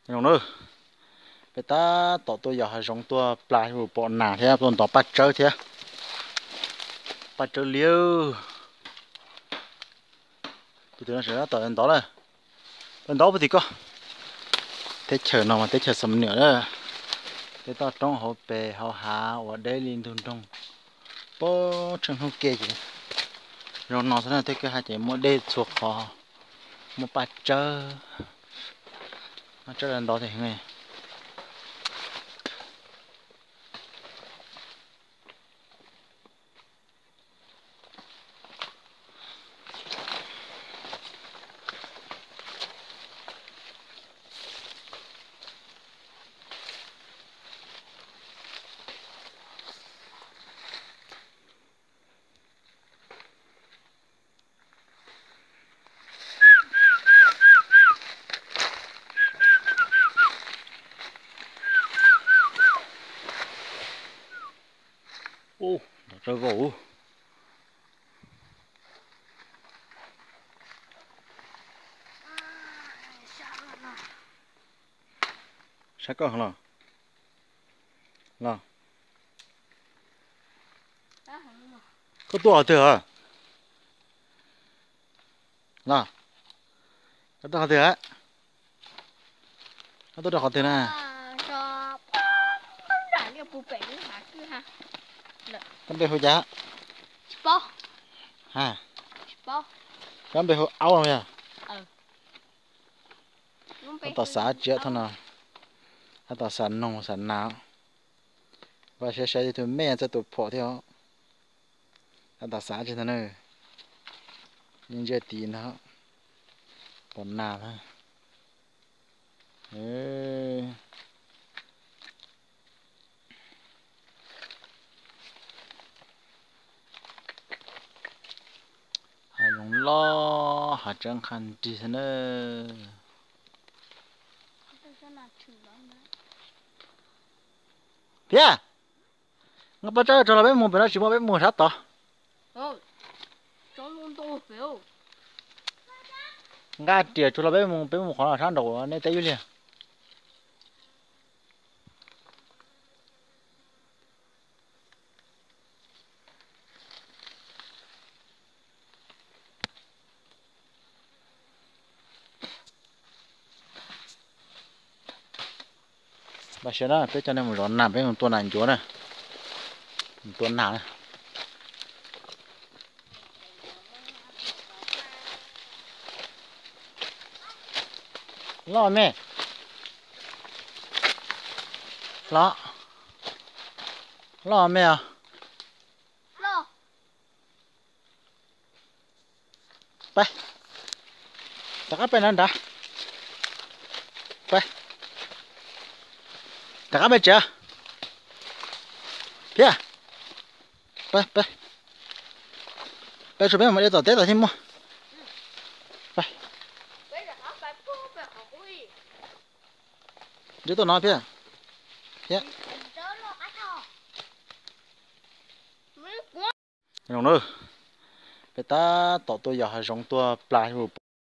Zoo na, peb tab tom tuaj yos hav zoov tuaj plas pom nas thiab tuaj ntov paj tsawb thiab. Paj tsawb liab. Tus twg no sawv tab tom ntov lawm. Ntov puag tim ko. Teb chaws no mas teb chaws Xam Nuam na. Tej toj roob hauv pes hauv hav uas deb li ntug nroog. Pab tsheej hnub ke ces zoo no xwb na, tej kwj ha ces muaj dej txhua qhov, muaj paj tsawb. Paj tsawb ntov tiag heev. Ub, nrov tsawv vau. Saib koj los, los. Koj tuaj qhov twg hos? Los, koj tuaj qhov twg hos? Koj tuaj rau qhov twg na? Koj npe hu cas? Ha, koj npe hu Aub yog? Tab tom xav tsiab thaj no, tab tom xav noog xav nas. Vaj saib saib tus me txawj tus phom thiab. Tab tom xav tsis ntag na. Yeej ntsiag tis ntag. Pom nas na. Hav zoov loj hav tseeb qha nrig xwb na. Thiab, nqa paj tsawb tso los peb mus pem no, tsis muaj peb mus sab tod. Nqa riam tso los peb mus, peb mus qhov no sab nraud nej teb ywj liag. Npaj siab na, peb coj nej mus zov nas, peb mus tua nas ncuav na. Mus tua nas na. Loj me. Loj. Loj me os. Peb rov qab peb nrad nrad. Peb rov qab peb tsev. Thiab. Peb, peb, peb tso peb mus de tom teb tom thiaj muaj. Peb, de tuaj no thiab. Thiab. Zoo na, peb tab tom tuaj yos hav zoov tuaj plas